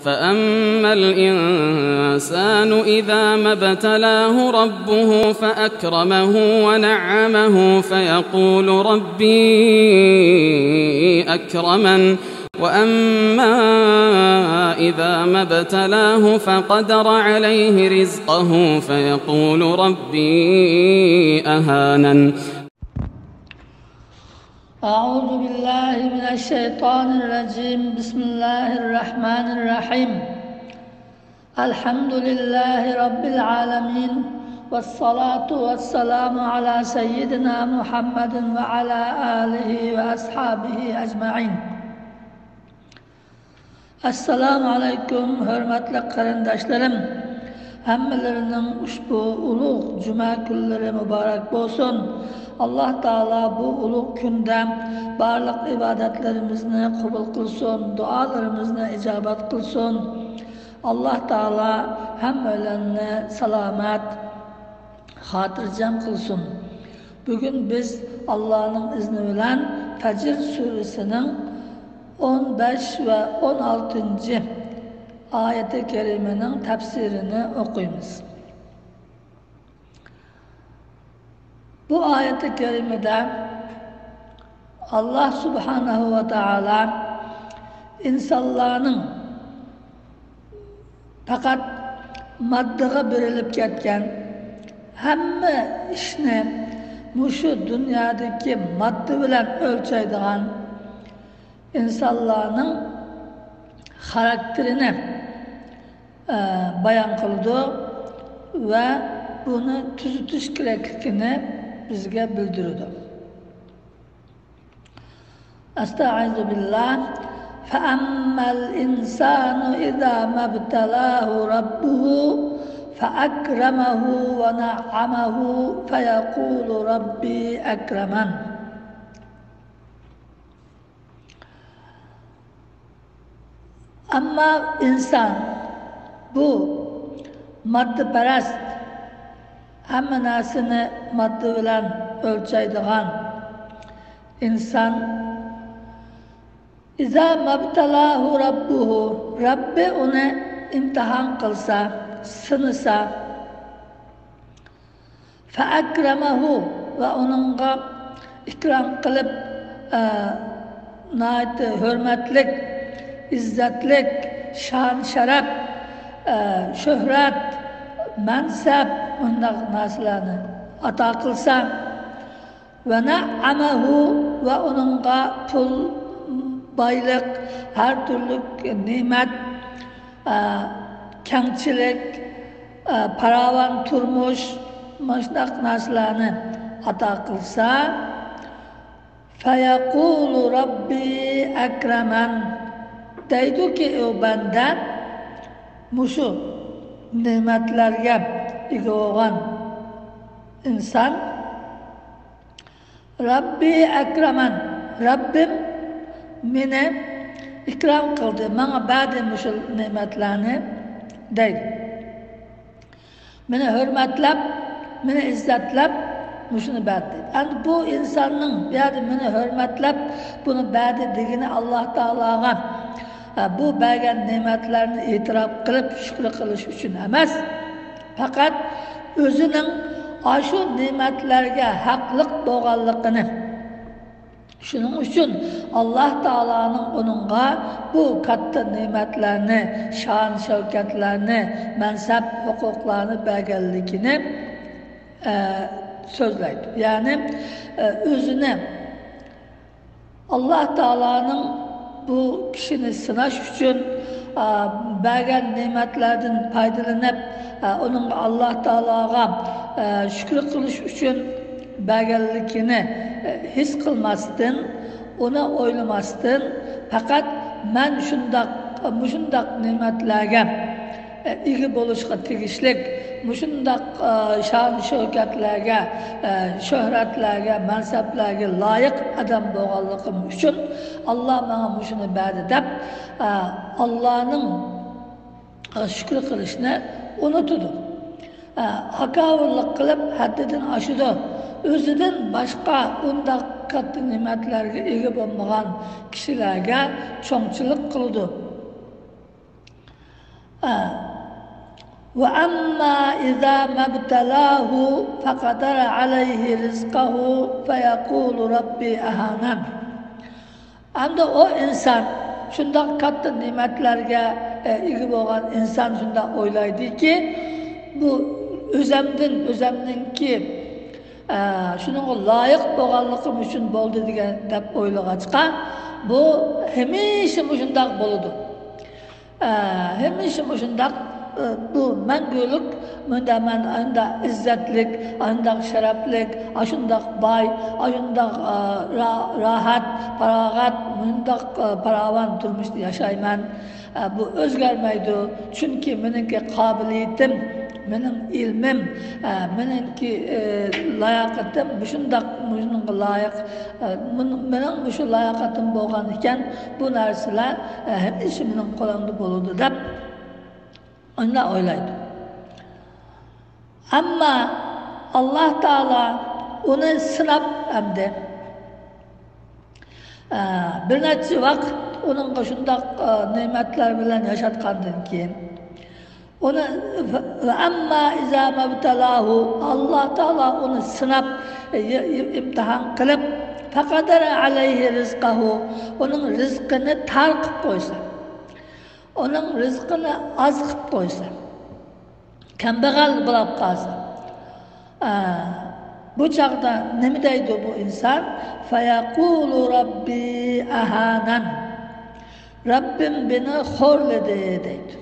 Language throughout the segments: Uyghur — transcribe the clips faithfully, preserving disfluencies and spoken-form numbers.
فأما الإنسان إذا ما ابتلاه ربه فأكرمه ونعمه فيقول ربي أكرمن، وأما إذا ما ابتلاه فقدر عليه رزقه فيقول ربي أهانن. أعوذ بالله من الشيطان الرجيم. بسم الله الرحمن الرحيم. الحمد لله رب العالمين. والصلاة والسلام على سيدنا محمد وعلى آله وأصحابه أجمعين. ئەسسالامۇ ئەلەيكۇم، ھۆرمەتلىك قېرىنداشلىرىم! ھەممىلىرىنىڭ ئۇشبۇ ئۇلۇغ جۈمە كۈنلىرى مۇبارەك بولسۇن. ئاللاھ تائالا بۇ ئۇلۇغ كۈندە بارلىق ئىبادەتلىرىمىزنى قوبۇل قىلسۇن، دۇئالىرىمىزنى ئىجابەت قىلسۇن. ئاللاھ تائالا ھەممەيلەننى سالامەت، خاتىرجەم قىلسۇن. بۈگۈن بىز ئاللانىڭ ئىزنى بىلەن پەجر سۈرىسىنىڭ ئون بەش ۋە ئون ئالتىنچى ئايىتى كەرىمىنىڭ تەپسىرىنى ئوقۇيمىز. بۇ ئايىتى كەرىمىدە ئاللاھ سۇبھانەھۇ ۋە تائالا ئىنسانلارنىڭ پەقەت ماددىغا بېرىلىپ كەتكەن، ھەممە ئىشنى مۇشۇ دۇنيادىكى ماددا بىلەن ئۆلچەيدىغان ئىنسانلارنىڭ خاراكتېرىنى، ئە، بايان قىلىدۇ ۋە بۇنى تۈزىتىش كېرەكلىكىنى بىزگە بىلدۈرىدۇ. أستعيذ بالله. فأما الإنسان إذا ما ابتلاه ربه فأكرمه ونعمه فيقول ربي أكرمن. ئەمما ئىنسان، بۇ ماددىپەرەس، ھەممە نەرسىنى ماددا بىلەن ئۆلچەيدىغان ئىنسان، إذا ما ابتلاه ربه، رەببى ئۇنى ئىمتىھان قىلسا، سىنىسا، فأكرمه، ۋە ئۇنىڭغا ئىكرام قىلىپ، ئە، ناھايىتى ھۆرمەتلىك، ئىززەتلىك، شان-شەرەپ، ئە، شۆھرەت، مەنسەپ، مۇنداق نەرسىلەرنى ئاتا قىلسا، ونعمه، ۋە ئۇنىڭغا پۇل، بايلىق، ھەر تۈرلۈك نېمەت، ئە، كەڭچىلىك، ئە، پاراۋان تۇرمۇش، مۇشۇنداق نەرسىلەرنى ئاتا قىلسا، فيقول ربي أكرمن، دەيدۇكى ئۇ بەندە، مۇشۇ نېمەتلەرگە ئىگە بولغان ئىنسان، ربي أكرمن، رەببىم مېنى ئىكرام قىلدى، ماڭا بەردى مۇشۇ نېمەتلەرنى، دەيدۇ. مېنى ھۆرمەتلەپ، مېنى ئىززەتلەپ مۇشۇنى بەردى. ئەمدى بۇ ئىنساننىڭ بۇ يەردە مېنى ھۆرمەتلەپ بۇنى بەردى دېگىنى ئاللاھ تائالاغا، ئە، بۇ بەرگەن نېمەتلەرنى ئېتىراپ قىلىپ شۈكرى قىلىش ئۈچۈن ئەمەس، پەقەت ئۆزىنىڭ ئاشۇ نېمەتلەرگە ھەقلىق بولغانلىقىنى، شۇنىڭ ئۈچۈن ئاللاھ تائالانىڭ ئۇنىڭغا بۇ كاتتا نېمەتلەرنى، شان-شەۋكەتلەرنى، مەنسەپ، ھوقۇقلارنى بەرگەنلىكىنى، ئە، سۆزلەيدۇ. يەنى، ئە، ئۆزىنى، ئاللاھ تائالانىڭ بۇ كىشىنى سىناش ئۈچۈن، ئە، بەرگەن نېمەتلەردىن پايدىلىنىپ، ئە، ئۇنىڭغا، ئاللاھ تائالاغا، ئە، شۈكرى قىلىش ئۈچۈن بەرگەنلىكىنى، ئە، ھېس قىلماستىن، ئۇنى ئويلىماستىن، پەقەت مەن شۇنداق، مۇشۇنداق نېمەتلەرگە، ئە، ئىگە بولۇشقا تېگىشلىك، مۇشۇنداق، ئە، شان-شەۋكەتلەرگە، ئە، شۆھرەتلەرگە، مەنسەپلەرگە لايىق ئادەم بولغانلىقىم ئۈچۈن ئاللاھ ماڭا مۇشۇنى بەردى دەپ، ئە، ئاللاھنىڭ، ئە، شۈكرى قىلىشنى ئۇنتىدۇ. ئە، ھاكاۋۇرلۇق قىلىپ ھەددىدىن ئاشىدۇ. ئۆزىدىن باشقا ئۇنداق كاتتا نېمەتلەرگە ئىگە بولمىغان كىشىلەرگە چوڭچىلىق قىلىدۇ. ئە، وَأَمَّا إِذَا مَا ابْتَلَاهُ فَقَدَرَ عَلَيْهِ رِزْقَهُ فَيَقُولُ رَبِّي أَهَانَنِ. ئەمدى ئۇ ئىنسان شۇنداق كاتتا نېمەتلەرگە، ئە، ئىگە بولغان ئىنسان شۇنداق ئويلايدۇكى، بۇ ئۆزەمدىن، ئۆزەمنىڭكى، ئە، شۇنىڭغا لايىق بولغانلىقىم ئۈچۈن بولدى دېگەن دەپ ئويلىغاچقا، بۇ ھەمىشە مۇشۇنداق بولىدۇ. ئە، ھەمىشە مۇشۇنداق، ئە، بۇ مەڭگۈلۈك، مۇندا مەن ئانداق ئىززەتلىك، ئانداق شەرەپلىك، ئاشۇنداق باي، ئاشۇنداق، ئە، را-، راھەت، پاراغەت، مۇنداق، ئە، پاراۋان تۇرمۇشتا ياشايمەن. ئە، بۇ ئۆزگەرمەيدۇ. چۈنكى مېنىڭكى قابىلىيىتىم، مېنىڭ ئىلمىم، ئە، مېنىڭكى، ئە، لاياقىتىم مۇشۇنداق، مۇشۇنىڭغا لايىق، ئە، مۇن-، مېنىڭ مۇشۇ لاياقىتىم بولغان ئىكەن، بۇ نەرسىلەر، ئە، ھەمىشە مېنىڭ قولۇمدا بولىدۇ دەپ ئۇنداق ئويلايدۇ. ئەمما ئاللاھ تائالا ئۇنى سىناپ ئەمدى، ئە، بىر نەچچە ۋاقىت ئۇنىڭغا شۇنداق، ئە، نېمەتلەر بىلەن ياشاتقاندىن كېيىن، ئۇنى، ۋە ئەمما ئىزا مەبتەلاھۇ، ئاللاھ تائالا ئۇنى سىناپ، ئى-، ئى-، ئىمتىھان قىلىپ، فەقەدەرە ئەلەيھى رىزقەھۇ، ئۇنىڭ رىزقىنى تار قىلىپ قويسا، ئۇنىڭ رىزقىنى ئاز قىلىپ قويسا، كەمبەغەل بولاپ قالسا، ئا، بۇ چاغدا نېمە دەيدۇ بۇ ئىنسان؟ فەيەقۇلۇ رەببى ئەھانەن. رەببىم مېنى خورلىدى دەيدۇ.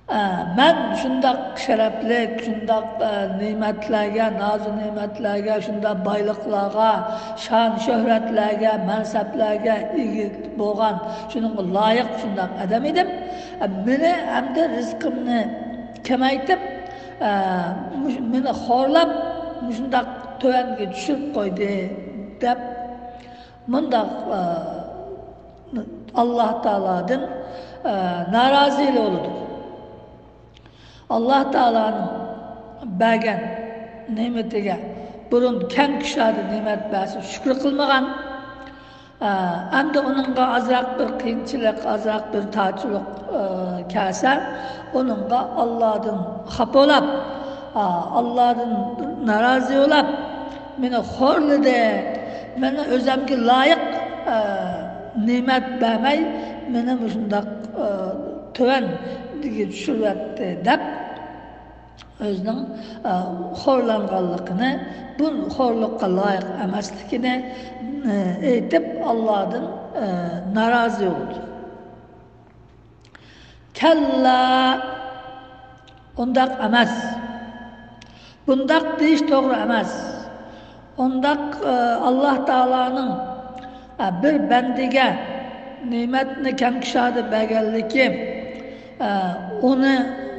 ئا، مەن شۇنداق شەرەپلىك، شۇنداق، ئا، نېمەتلەرگە، نازۇ نېمەتلەرگە، شۇنداق بايلىقلارغا، شان شۆھرەتلەرگە، مەنسەپلەرگە ئىگە بولغان، شۇنىڭغا لايىق شۇنداق ئادەم ئىدىم. ئا، مېنى ئەمدى رىزقىمنى كېمەيتىپ، ئا، مۇش-، مېنى خورلاپ، مۇشۇنداق تۆۋەنگە چۈشۈرۈپ قويدى، دەپ مۇنداق، ئە، ئاللاھ تائالادىن، ئە، نارازى بولىدۇ. ئاللاھ تائالانىڭ بەرگەن نېمىتىگە بۇرۇن كەڭ كۇشادە نېمەت بەرسە شۈكۈر قىلمىغان، ئە، ئەمدى ئۇنىڭغا ئازراق بىر قىيىنچىلىق، ئازراق بىر تارچىلىق، ئە، كەلسە، ئۇنىڭغا ئاللاھدىن خاپا بولاپ، ئە، ئاللاھدىن نارازى بولاپ، مېنى خورلىدى، مېنى ئۆزەمگە لايىق، ئە، نېمەت بەرمەي، مېنى مۇشۇنداق، ئە، تۆۋەنگە چۈشۈرۈۋەتتى، دەپ ئۆزىنىڭ، ئە، خورلانغانلىقىنى، بۇ خورلۇققا لايىق ئەمەسلىكىنى، ئە، ئېيتىپ، ئاللاھدىن، ئە، نارازى بولىدۇ. كەللا، ئۇنداق ئەمەس. بۇنداق دېيىش توغرا ئەمەس. ئۇنداق، ئە، ئاللاھ تائالانىڭ، ئە، بىر بەندىگە نېمەتنى كەڭ كۇشادە بەرگەنلىكى، ئە، ئۇنى،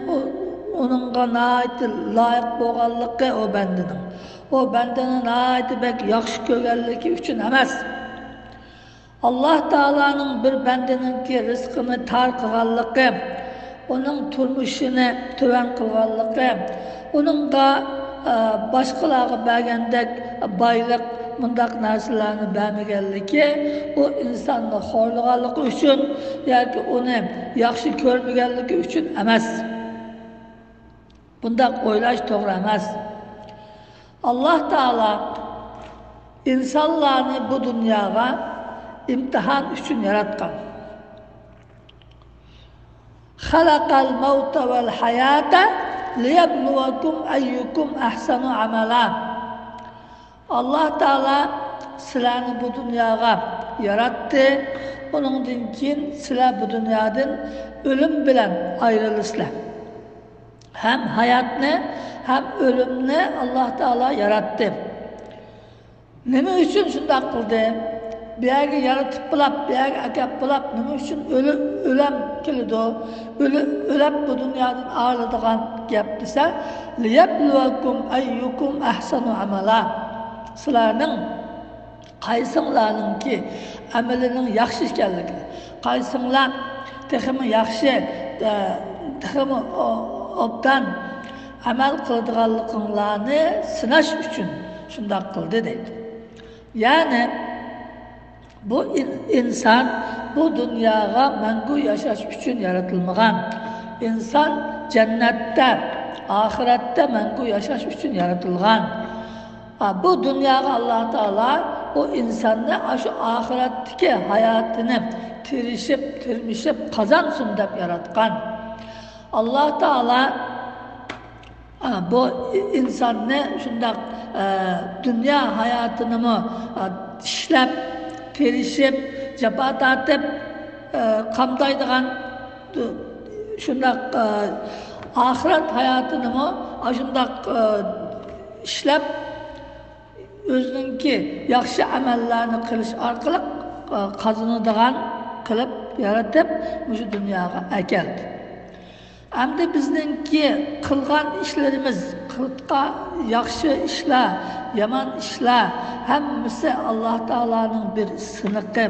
ئۇ-، ئۇنىڭغا ناھايىتى لايىق بولغانلىقى ئۇ بەندىنىڭ، ئۇ بەندىنى ناھايىتى بەك ياخشى كۆرگەنلىكى ئۈچۈن ئەمەس. ئاللاھ تائالانىڭ بىر بەندىنىڭكى رىزقىنى تار قىلغانلىقى، ئۇنىڭ تۇرمۇشىنى تۆۋەن قىلغانلىقى، ئۇنىڭغا، ئە، باشقىلارغا بەرگەندەك بايلىق، مۇنداق نەرسىلەرنى بەرمىگەنلىكى، ئۇ ئىنساننى خورلىغانلىقى ئۈچۈن ياكى ئۇنى ياخشى كۆرمىگەنلىكى ئۈچۈن ئەمەس. بۇنداق ئويلاش توغرا ئەمەس. ئاللاھ تائالا ئىنسانلارنى بۇ دۇنياغا ئىمتىھان ئۈچۈن ياراتقان. خەلەقەل مەۋتە ۋەل ھەياتە لىيەبلۇۋەكۇم ئەييۇكۇم ئەھسەنۇ ئەمەلا. ئاللاھ تائالا سىلەرنى بۇ دۇنياغا ياراتتى. ئۇنىڭدىن كېيىن سىلەر بۇ دۇنيادىن ئۆلۈم بىلەن ئايرىلىسىلەر. ھەم ھاياتنى، ھەم ئۆلۈمنى ئاللاھ تائالا ياراتتى. نېمە ئۈچۈن شۇنداق قىلدى؟ بۇ يەرگە يارىتىپ بولاپ، بۇ يەرگە ئەكەپ بولاپ، نېمە ئۈچۈن ئۆلۈ-، ئۆلەم كېلىدۇ؟ ئۆلۈ-، ئۆلەپ بۇ دۇنيادىن ئايرىلىدىغان گەپ دېسە، لىيەبلۇۋەكۇم ئەييۇكۇم ئەھسەنۇ ئەمەلا. سىلەرنىڭ قايسىڭلارنىڭكى ئەمىلىنىڭ ياخشى ئىكەنلىكىنى، قايسىڭلار تېخىمۇ ياخشى، ئە، تېخىمۇ ئو-، ئوبدان ئەمەل قىلىدىغانلىقىڭلارنى سىناش ئۈچۈن شۇنداق قىلدى دەيدۇ. يەنى بۇ ئىن-، ئىنسان بۇ دۇنياغا مەڭگۈ ياشاش ئۈچۈن يارىتىلمىغان. ئىنسان جەننەتتە، ئاخىرەتتە مەڭگۈ ياشاش ئۈچۈن يارىتىلغان. ھا، بۇ دۇنياغا ئاللا تائالا بۇ ئىنساننى ئاشۇ ئاخىرەتتىكى ھاياتىنى تىرىشىپ، تىرمىشىپ قازانسۇن دەپ ياراتقان. ئاللا تائالا، ھا، بۇ ئىنساننى شۇنداق، ئە، دۇنيا ھاياتىنىمۇ، ئە، ئىشلەپ، تىرىشىپ، جاپا تارتىپ، ئە، قامدايدىغان، شۇنداق، ئە، ئاخىرەت ھاياتىنىمۇ ئاشۇنداق، ئە، ئىشلەپ، ئۆزىنىڭكى ياخشى ئەمەللەرنى قىلىش ئارقىلىق، ئە، قازىنىدىغان قىلىپ يارىتىپ، مۇشۇ دۇنياغا ئەكەلدى. ئەمدى بىزنىڭكى قىلغان ئىشلىرىمىز، قىلغان ياخشى ئىشلار، يامان ئىشلار، ھەممىسى ئاللا تائالانىڭ بىر سىنىقى،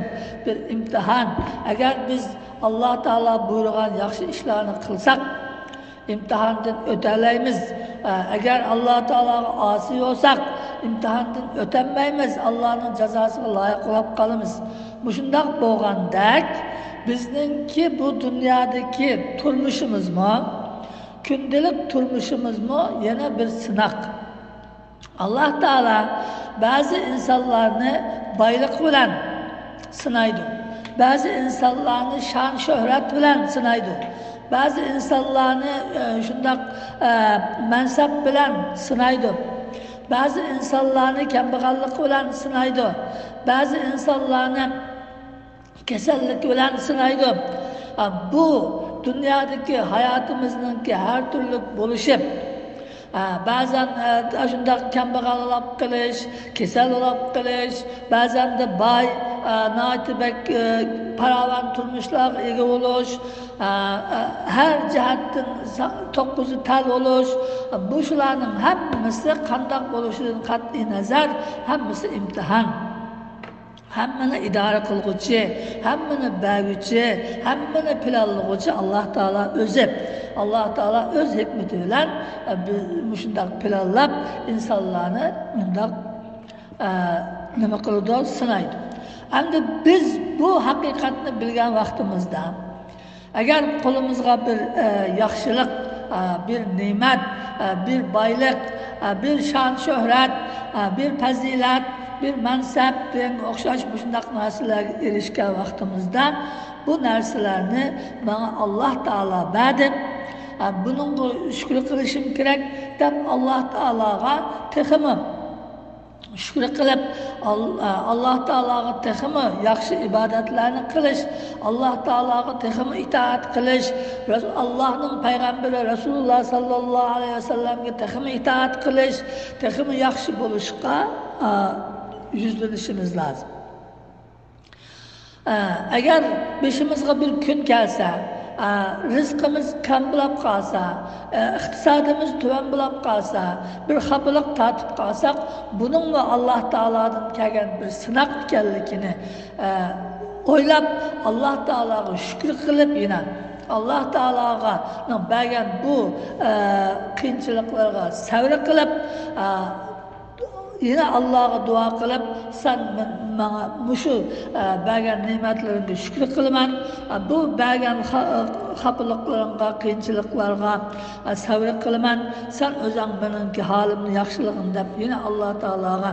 بىر ئىمتىھان. ئەگەر بىز ئاللا تائالا بۇيرۇغان ياخشى ئىشلارنى قىلساق، ئىمتىھاندىن ئۆتەلەيمىز. ئە، ئەگەر ئاللا تائالاغا ئاسىي بولساق، ئىمتىھاندىن ئۆتەلمەيمىز، ئاللانىڭ جازاسىغا لايىق بولۇپ قالىمىز. مۇشۇنداق بولغاندەك، بىزنىڭكى بۇ دۇنيادىكى تۇرمۇشىمىزمۇ، كۈندىلىك تۇرمۇشىمىزمۇ يەنە بىر سىناق. ئاللا تائالا بەزى ئىنسانلارنى بايلىق بىلەن سىنايدۇ، بەزى ئىنسانلارنى شان شۆھرەت بىلەن سىنايدۇ، بەزى ئىنسانلارنى، ئە، شۇنداق، ئە، مەنسەپ بىلەن سىنايدۇ، بەزى ئىنسانلارنى كەمبەغەللىك بىلەن سىنايدۇ، بەزى ئىنسانلارنى كېسەللىك بىلەن سىنايدۇ. ئا، بۇ دۇنيادىكى ھاياتىمىزنىڭكى ھەر تۈرلۈك بولۇشى، ئا، بەزەن، ئا، شۇنداق كەمبەغەل بولۇپ قېلىش، كېسەل بولۇپ قېلىش، بەزەندە باي، ئا، ناھايىتى بەك، ئا، پاراۋان تۇرمۇشلارغا ئىگە بولۇش، ئا، ئا، ھەر جەھەتتىن سا-، توققۇزى تەل بولۇش، ئا، بۇ شۇلارنىڭ ھەممىسى قانداق بولۇشىدىن قەتئىي نەزەر، ھەممىسى ئىمتىھان. ھەممىنى ئىدارە قىلغۇچى، ھەممىنى بەرگۈچى، ھەممىنى پىلانلىغۇچى ئاللا تائالا ئۆزى. ئاللا تائالا ئۆز ھېكمىتى بىلەن، ئە، بىز مۇشۇنداق پىلانلاپ، ئىنسانلارنى مۇنداق، ئە، نېمە قىلىدۇ، سىنايدۇ. ئەمدى بىز بۇ ھەقىقەتنى بىلگەن ۋاقتىمىزدا، ئەگەر قولىمىزغا بىر، ئە، ياخشىلىق، ئە، بىر نېمەت، ئە، بىر بايلىق، ئە، بىر شان-شۆھرەت، ئە، بىر پەزىلەت، بىر مەنسەپ، دېگەنگە ئوخشاش مۇشۇنداق نەرسىلەرگە ئېرىشكەن ۋاقتىمىزدا، بۇ نەرسىلەرنى ماڭا ئاللا تائالا بەردى، ئە، بۇنىڭغا شۈكۈر قىلىشىم كېرەك، دەپ ئاللا تائالاغا تېخىمۇ شۈكرى قىلىپ، ئال-، ئاللا تائالاغا تېخىمۇ ياخشى ئىبادەتلەرنى قىلىش، ئاللا تائالاغا تېخىمۇ ئىتائەت قىلىش، رەس-، ئاللانىڭ پەيغەمبىرى رەسۇلۇللا ساللاللاھۇ ئەلەيھى ۋەسەللەمگە تېخىمۇ ئىتائەت قىلىش، تېخىمۇ ياخشى بولۇشقا، ئا، يۈزلىنىشىمىز لازىم. ئە، ئەگەر بېشىمىزغا بىر كۈن كەلسە، ئە، رىزقىمىز كەم بولاپ قالسا، ئە، ئىقتىسادىمىز تۆۋەن بولاپ قالسا، بىر خاپىلىق تارتىپ قالساق، بۇنىڭمۇ ئاللا تائالادىن كەلگەن بىر سىناق ئىكەنلىكىنى، ئە، ئويلاپ، ئاللا تائالاغا شۈكۈر قىلىپ يەنە، ئاللا تائالاغا بەرگەن بۇ، ئە، قىيىنچىلىقلارغا سەۋر قىلىپ، ئە، يەنە ئاللاغا دۇئا قىلىپ، سەن مەن-، ماڭا مۇشۇ، ئە، بەرگەن نېمەتلىرىڭگە شۈكۈر قىلىمەن. ئە، بۇ بەرگەن خا-، خاپىلىقلىرىڭغا، قىيىنچىلىقلارغا، ئە، سەۋر قىلىمەن. سەن ئۆزۈڭ مېنىڭكى ھالىمنى ياخشىلىغىن دەپ يەنە ئاللا تائالاغا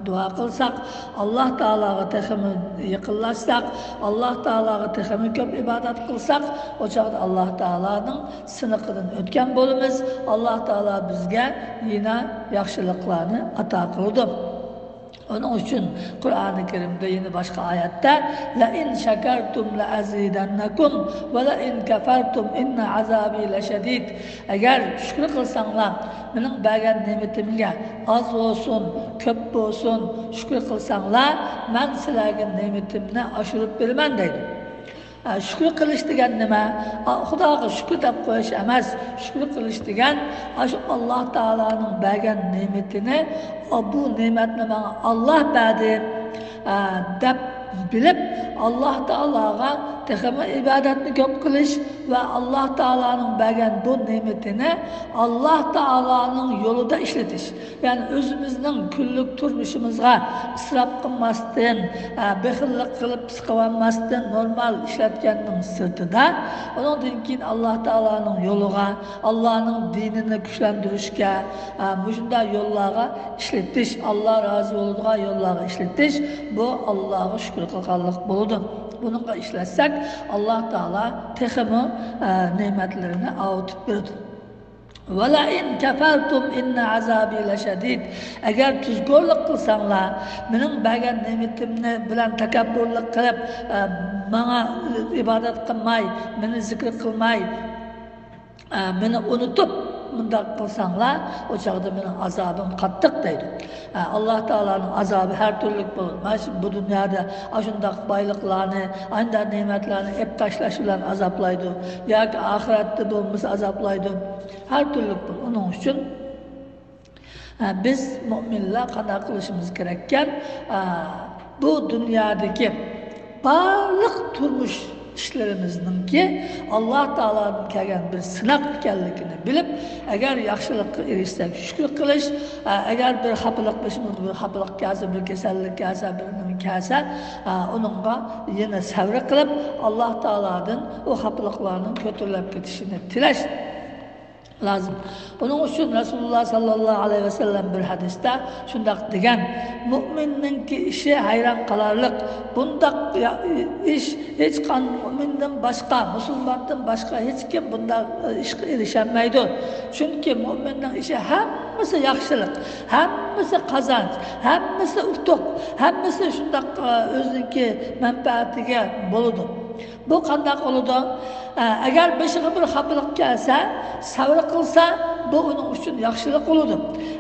دۇئا قىلساق، ئاللا تائالاغا تېخىمۇ يېقىنلاشساق، ئاللا تائالاغا تېخىمۇ كۆپ ئىبادەت قىلساق، ئۇ چاغدا ئاللا تائالانىڭ سىنىقىدىن ئۆتكەن بولىمىز. ئاللا تائالا بىزگە يەنە ياخشىلىقلارنى ئاتا قىلىدۇ. ئۇنىڭ ئۈچۈن قۇرئانى كەرىمدە يەنە باشقا ئايەتتە، لَئِن شَكَرْتُمْ لَأَزِيدَنَّكُمْ وَلَئِن كَفَرْتُمْ إِنَّ عَذَابِي لَشَدِيدٌ. ئەگەر شۈكۈر قىلساڭلار، مېنىڭ بەرگەن نېمىتىمگە ئاز بولسۇن، كۆپ بولسۇن، شۈكۈر قىلساڭلار، مەن سىلەرگە نېمىتىمنى ئاشۇرۇپ بېرىمەن دەيدۇ. ئە، شۈكۈر قىلىش دېگەن نېمە؟ ئا، خۇداغا شۈكۈر دەپ قويۇش ئەمەس. شۈكۈر قىلىش دېگەن، ئاشۇ ئاللا تائالانىڭ بەرگەن نېمىتىنى، ئا، بۇ نېمەتنى ماڭا ئاللا بەردى، ئە، دەپ بىلىپ، ئاللا تائالاغا تېخىمۇ ئىبادەتنى كۆپ قىلىش ۋە ئاللاھ تائالانىڭ بەرگەن بۇ نېمىتىنى ئاللاھ تائالانىڭ يولىدا ئىشلىتىش. يەنى ئۆزىمىزنىڭ كۈنلۈك تۇرمۇشىمىزغا ئىسراپ قىلماستىن، ئە، بېخىللىق قىلىپ سىقىۋالماستىن، نورمال ئىشلەتكەننىڭ سىرتىدا، ئۇنىڭدىن كېيىن ئاللاھ تائالانىڭ يولىغا، ئاللانىڭ دىنىنى كۈچلەندۈرۈشكە، ئە، مۇشۇنداق يوللارغا ئىشلىتىش، ئاللا رازى بولىدىغان يوللارغا ئىشلىتىش، بۇ ئاللاغا شۈكۈر قىلغانلىق بولىدۇ. بۇنىڭغا ئىشلەتسەك، ئاللاھ تائالا تېخىمۇ، ئە، نېمەتلىرىنى ئاۋۇتۇپ بېرىدۇ. ۋەلەئىن كەفەرتۇم ئىننە ئازابى لەشەدىد. ئەگەر تۇزكورلۇق قىلساڭلار، مېنىڭ بەرگەن نېمىتىمنى بىلەن تەكەببۇرلۇق قىلىپ، ئە، ماڭا ئىبادەت قىلماي، مېنى زىكىر قىلماي، ئە، مېنى ئۇنتۇپ مۇنداق قىلساڭلار، ئۇ چاغدا مېنىڭ ئازابىم قاتتىق دەيدۇ. ئە، ئاللاھ تائالانىڭ ئازابى ھەر تۈرلۈك بولىدۇ. مانا شۇ، بۇ دۇنيادا ئاشۇنداق بايلىقلارنى، ئاشۇنداق نېمەتلەرنى ئېلىپ تاشلاش بىلەن ئازابلايدۇ ياكى ئاخىرەتتە بولمىسا ئازابلايدۇ. ھەر تۈرلۈك بولىدۇ. ئۇنىڭ ئۈچۈن، ئە، بىز مۆمىنلەر قانداق قىلىشىمىز كېرەككەن؟ ئە، بۇ دۇنيادىكى بارلىق تۇرمۇش ئىشلىرىمىزنىڭكى ئاللاھ تائالادىن كەلگەن بىر سىناق ئىكەنلىكىنى بىلىپ، ئەگەر ياخشىلىققا ئېرىشسەك شۈكۈر قىلىش، ئە، ئەگەر بىر خاپىلىق، بېشىمىزغا بىر خاپىلىق كەلسە، بىر كېسەللىك كەلسە، بىر نېمە كەلسە، ئە، ئۇنىڭغا يەنە سەۋر قىلىپ، ئاللاھ تائالادىن ئۇ خاپىلىقلارنىڭ كۆتۈرۈلۈپ كېتىشىنى تىلەش لازىم. ئۇنىڭ ئۈچۈن رەسۇلۇللاھ ساللاللاھۇ ئەلەيھى ۋەسەللەم بىر ھەدىستە شۇنداق دېگەن: مۆمىننىڭكى ئىشى ھەيران قالارلىق. بۇنداق يا-، ئىش ھېچقان مۆمىندىن باشقا، مۇسۇلماندىن باشقا ھېچكىم بۇنداق ئىشقا ئېرىشەلمەيدۇ. چۈنكى مۆمىننىڭ ئىشى ھەممىسى ياخشىلىق، ھەممىسى قازانچ، ھەممىسى ئۇتۇق، ھەممىسى شۇنداق، ئۆزىنىڭكى مەنپەئەتىگە بولىدۇ. بۇ قانداق بولىدۇ؟ ئە، ئەگەر بېشىغا بىر خاپىلىق كەلسە، سەۋر قىلسا، بۇ ئۇنىڭ ئۈچۈن ياخشىلىق بولىدۇ.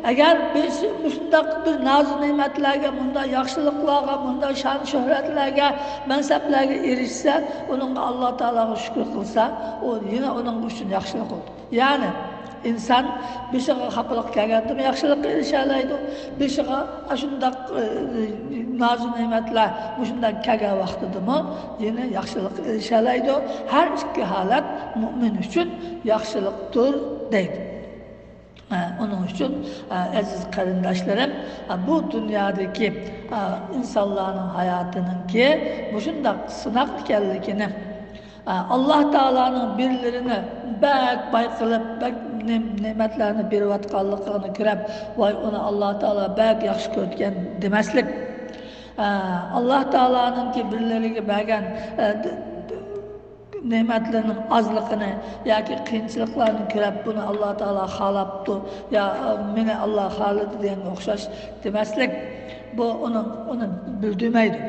ئەگەر بىرسى مۇشۇنداق بىر نازۇ نېمەتلەرگە، مۇنداق ياخشىلىقلارغا، مۇنداق شان شۆھرەتلەرگە، مەنسەپلەرگە ئېرىشسە، ئۇنىڭغا ئاللا تائالاغا شۈكۈر قىلسا، ئۇ يەنە ئۇنىڭ ئۈچۈن ياخشىلىق بولىدۇ. يەنى ئىنسان بېشىغا خاپىلىق كەلگەندىمۇ ياخشىلىققا ئېرىشەلەيدۇ. بېشىغا ئاشۇنداق، ئى، نازۇ نېمەتلەر مۇشۇنداق كەلگەن ۋاقتىدىمۇ يەنە ياخشىلىققا ئېرىشەلەيدۇ. ھەر ئىككى ھالەت مۆمىن ئۈچۈن ياخشىلىقتۇر دەيدۇ. ئە، ئۇنىڭ ئۈچۈن، ئە، ئەزىز قېرىنداشلىرىم، ئە، بۇ دۇنيادىكى، ئە، ئىنسانلارنىڭ ھاياتىنىڭكى مۇشۇنداق سىناق ئىكەنلىكىنى، ئە، ئاللا تائالانىڭ بىرلىرىنى بەك باي قىلىپ، بەك نېم-، نېمەتلەرنى بېرىۋاتقانلىقىنى كۆرۈپ، ۋاي، ئۇنى ئاللا تائالا بەك ياخشى كۆرىدىكەن دېمەسلىك. ئە، ئاللا تائالانىڭكى بىرلىرىگە بەرگەن، ئە، د-، د-، نېمەتلىرىنىڭ ئازلىقىنى ياكى قىيىنچىلىقلارنى كۆرۈپ، بۇنى ئاللا تائالا خالاپتۇ يا، ئە، مېنى ئاللا خالىدى دېگەنگە ئوخشاش دېمەسلىك. بۇ ئۇنىڭ، ئۇنى بىلدۈرمەيدۇ.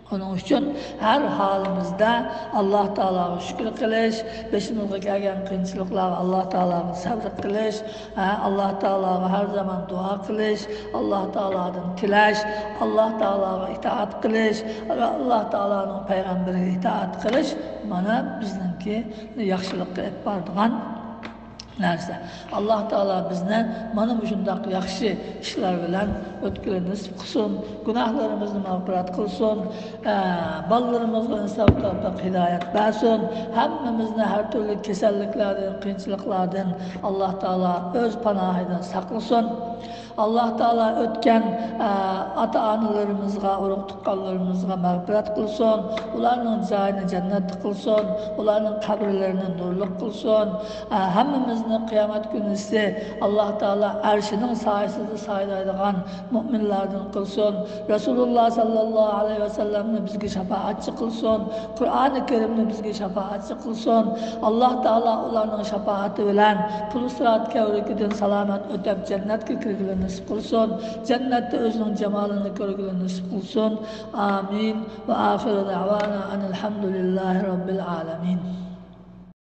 ئۇنىڭ ئۈچۈن ھەر ھالىمىزدا ئاللا تائالاغا شۈكۈر قىلىش، بېشىمىزغا كەلگەن قىيىنچىلىقلارغا ئاللا تائالاغا سەۋر قىلىش، ھە، ئاللا تائالاغا ھەر زامان دۇئا قىلىش، ئاللا تائالادىن تىلەش، ئاللا تائالاغا ئىتائەت قىلىش ۋە ئاللا تائالانىڭ پەيغەمبىرىگە ئىتائەت قىلىش، مانا بىزنىڭكى ياخشىلىققا ئېلىپ بارىدىغان نەرسە. ئاللا تائالا بىزنى مانا مۇشۇنداق ياخشى ئىشلار بىلەن ئۆتكىلى نېسىپ قىلسۇن، گۇناھلىرىمىزنى مەغپىرەت قىلسۇن، ئە، بالىلىرىمىزغا ئىنساپ، تەۋپىق، ھىدايەت بەرسۇن، ھەممىمىزنى ھەر تۈرلۈك كېسەللىكلەردىن، قىيىنچىلىقلاردىن ئاللا تائالا ئۆز پاناھىدا ساقلىسۇن. ئاللا تائالا ئۆتكەن، ئە، ئاتا-ئانىلىرىمىزغا، ئۇرۇق-تۇغقانلىرىمىزغا مەغپىرەت قىلسۇن، ئۇلارنىڭ جايىنى جەننەتتە قىلسۇن، ئۇلارنىڭ قەبرىلىرىنى نۇرلۇق قىلسۇن. ئە، ھەممىمىزنى قىيامەت كۈنىسى ئاللا تائالا ئەرشىنىڭ سايىسىدا سايلايدىغان مۆمىنلەردىن قىلسۇن. رەسۇلۇللا ساللاللاھۇ ئەلەيھى ۋەسەللەمنى بىزگە شاپائەتچى قىلسۇن. قۇرئانى كەرىمنى بىزگە شاپائەتچى قىلسۇن. ئاللا تائالا ئۇلارنىڭ شاپائىتى بىلەن پۇل سىرات كەۋرىكىدىن سالامەت ئۆتۈپ، جەننەتكە كىرگىلى نېسىپ قىلسۇن. جەننەتتە ئۆزىنىڭ جامالىنى كۆرگىلى نېسىپ قىلسۇن. ئامىن. ۋە ئاخىرۇ دەۋانا ئەنىل ھەمدۇلىللاھى رەببىل ئالەمىن.